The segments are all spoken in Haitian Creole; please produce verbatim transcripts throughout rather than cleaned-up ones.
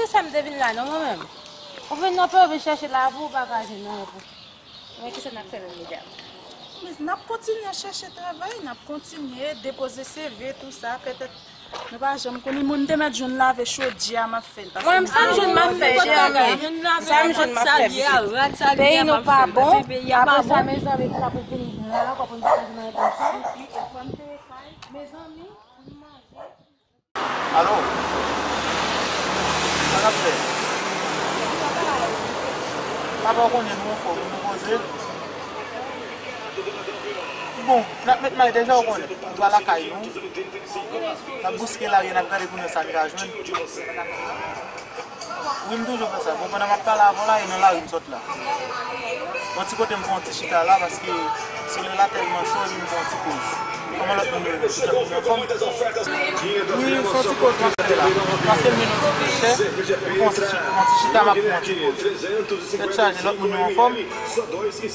Se sa m te vin la, non, mwen menm. Ou vin nan peyi, ou vin chèche lavi, ou pa ka jwenn anyen pou. Men kisa n ap fè menm, medam? Men n ap kontinye chèche travay, n ap kontinye depoze C V, tou sa, petèt nou pa janm konnen. Mwen, m te mèt jwenn lave chodyè a, m ap fè l, paske mwen, m sa m jwenn, m ap fè, cheri. Sa m jwenn, m ap fè, pitit. Peyi nou pa bon. Apre sa, mezanmi, pou n ap vin la ankò, pou n pa vin nan etan sa. Mezanmi, pou n manje. Alo? Sa n ap fè? Papa, w konnen nou anfòm, nou poze. Bon, n ap met may deja, w konnen. Nou pral lakay nou. N ap bouske lari a, n ap gade pou n wè sa n ka jwenn. Wi, m toujou fè sa. Bon, pandan m ap pale avè w la, e nan lari m sot la. Yon ti kote m fè yon ti chita la, paske solèy la tèlman cho, epi m fè yon ti poz. Kòman lòt moun yo ye? Tout lòt moun yo anfòm? Wi, se yon ti poz m ap fè la. Paske m jwenn yon ti pechè, m fè yon ti chi-, yon ti chita, m ap pran yon ti poz. Tèt chaje, lòt moun yo anfòm?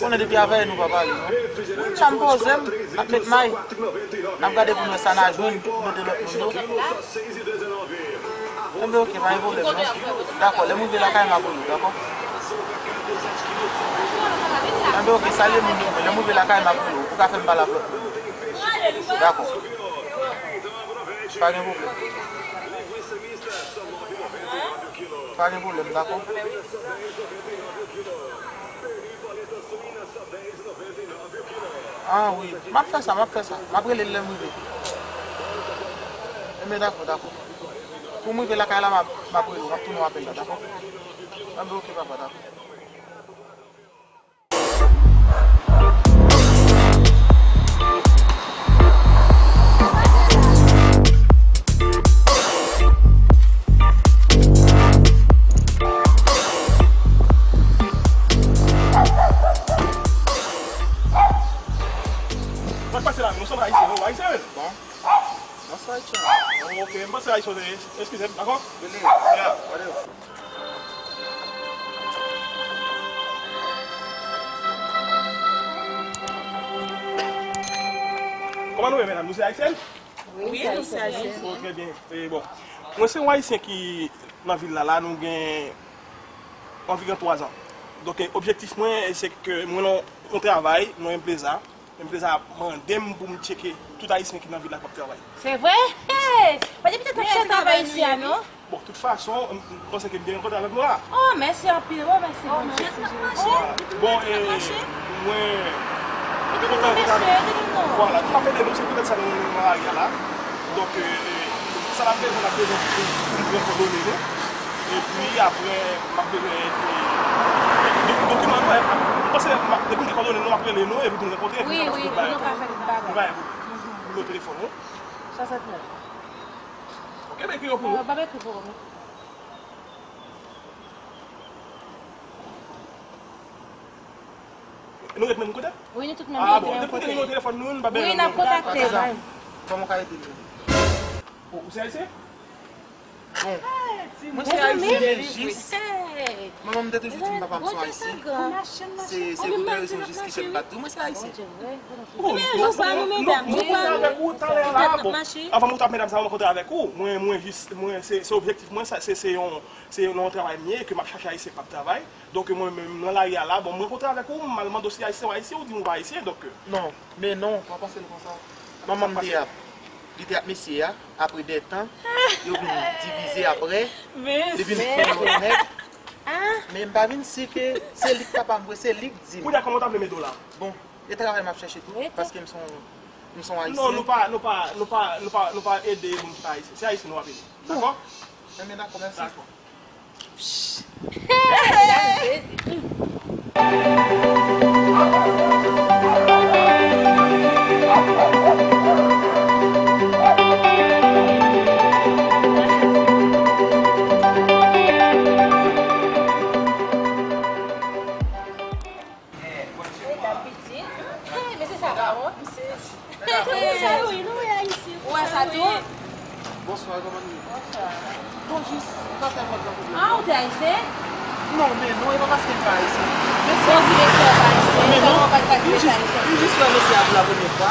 Konnen depi avè nou pa pale, non. Wi, m la m poze m, m ap met may. N ap gade pou n wè sa n a jwenn, pou n ede lòt moun yo. Enben, oke, pa gen pwoblèm, non. Dakò, lè m rive lakay m, m ap rele w, dakò? Enben, oke, salye moun yo, lè m rive lakay m, m ap rele w. Ou ka fè m pale ak lòt moun. Dakò. Pa gen pwoblèm. Pa gen pwoblèm, dakò? Ah, wi. M ap fè sa, m ap fè sa. M ap rele l lè m rive. Enben, dakò, dakò. Pou m rive lakay la, m ap, m ap rele w, m ap tounen w apèl la, dakò? Enben, oke, papa, dakò. Sa k pase la, nou sanble ayisyen, non? Ayisyen menm? Bon. Bonsoir, John. Oh, ok, m panse ayisyen w te ye. Eskize m, dakò? Vini. Yeah. Whatever. Kòman nou ye, medam? Nou se ayisyen? Wi, nou se ayisyen. Oh, trè byen. E, bon. Mwen se yon ayisyen ki nan vil la, la, nou gen anviwon twa zan. Donk, e, objektif mwen, e, se ke mwen nan yon travay, nan yon enpreza. Enpreza ap mande m pou m tcheke tout ayisyen ki nan vil la k ap travay. Se vre? Hey! Pa di petèt n ap chita travay isi a, non? Bon, tout fason, m, m panse ke m te rankontre avèk nou la. Oh, mèsi anpil. Oh, mèsi, mèsi. Bon, e, mwen, mwen te kontan rankontre avèk nou. Vwala, nou ap ede nou, se poutèt sa nou, nou nan lari a la. Donk, e, e, sa n ap bezwen, n ap bezwen pou, pou nou pran kòdone nou. Epi apre, m ap bezwen, e, do-, dokiman nou, e, m panse, m ap, depi m gen kòdone nou, m ap rele nou, epi pou nou rankontre, epi nou ka fè tout bagay. Nou pa gen pwoblèm. Nimewo telefòn ou? Swasantnèf. Ok, m ekri yo pou ou. Ah, m ap ekri pou ou, non. Nou ret menm kote? Wi, nou tout menm kote. Ah, bon, depi nou gen nimewo telefòn nou, nou pa bezwen. Wi, n ap kontakte. Kòman w ka ede nou? Ou, ou se ayisyen? Bon, mwen se ayisyen, men jis, mwen menm, m te toujou di m papa m se yon ayisyen. Se, se pou de rezon jis ki fè m pa t di w mwen se ayisyen. Bon, nou, nou, nou, nou kontre avèk ou talè a la, bon, avan m kontre avèk medam sa yo, mwen kontre avèk ou. Mwen, mwen jis, mwen, se, se objektif mwen, sa, se, se yon, se yon travay m ye, ke m ap chache ayisyen k ap travay. Donk, mwen menm, nan lari a la, bon, m rankontre avèk ou, m al mande w si ayisyen ou ayisyen, ou di m ou pa ayisyen, donk, euh. Non, men non, pa panse l konsa. Manman m te ap, li te ap mesye a, apre de tan, yo vin divize apre, li vin fè yon lòt nèg. Men m pa vin si ke se li k papa m vre, se li k di m. Kounye a, kòman w ta vle m ede w la? Bon, e travay m ap chèche tou, paske m se yon, m se yon ayisyen. Non, nou pa, nou pa, nou pa, nou pa, nou pa ede moun ki pa ayisyen. Se ayisyen nou ap ede. Dakò? Enben, dakò, mèsi. Dakò. Medam pitit. Hey, mesye sa pa wont, mesye. Mesye, wi, nou wè ayisyen. Ou wè sa tou? Bonswa, kòman nou ye? Bonswa. Bon, jis, m pa fè mòd nan pwoblèm. Ah, ou te ayisyen? Non, men non, e pa paske m pa ayisyen. Mesye, bon, di mesye pa ayisyen. Men non, m jis, m jis wè mesye a pou la premyè fwa.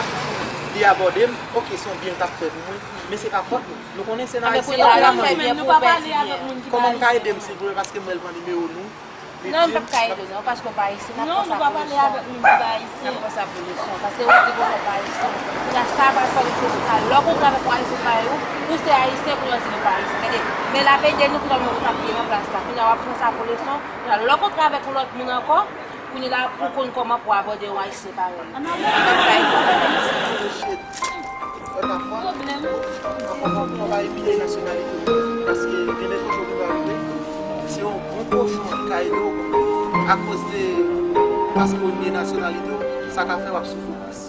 Li abòde m, oke, se yon byen l t ap fè pou mwen, men se pa fòt mwen. Nou konnen se nan Ayisyen. Kounye a l ap fè byen pou w pèdi byen. Kòman m ka ede m, silvouplè, paske m wè l pran nimewo nou. Non, m p ap ka ede w, non, paske w pa Ayisyen, n ap pran sa pou leson. N ap pran sa pou leson, paske ou di ke w pa Ayisyen. Kounye a, sa pral fè w reflechi sa. Lè w kontre avèk yon Ayisyen parèy ou, ou se Ayisyen, kounye a w di nou pa Ayisyen. Gade, men l ap ede nou, kounye a nou t ap peye nan plas la. Kounye a, w ap pran sa pou leson. Kounye a, lè w kontre avèk yon lòt moun ankò, kounye a, pou w konn kòman pou w abòde yon Ayisyen parèy ou. Sa enpòtan. Shit. Wè pafwa, ankò, ankò, pa imilye nasyonalite w. Paske gen de kote ou rive, se yon bon kochon ki ka ede w. Akoz de, paske w imilye nasyonalite w, sa ka fè w ap soufri plis.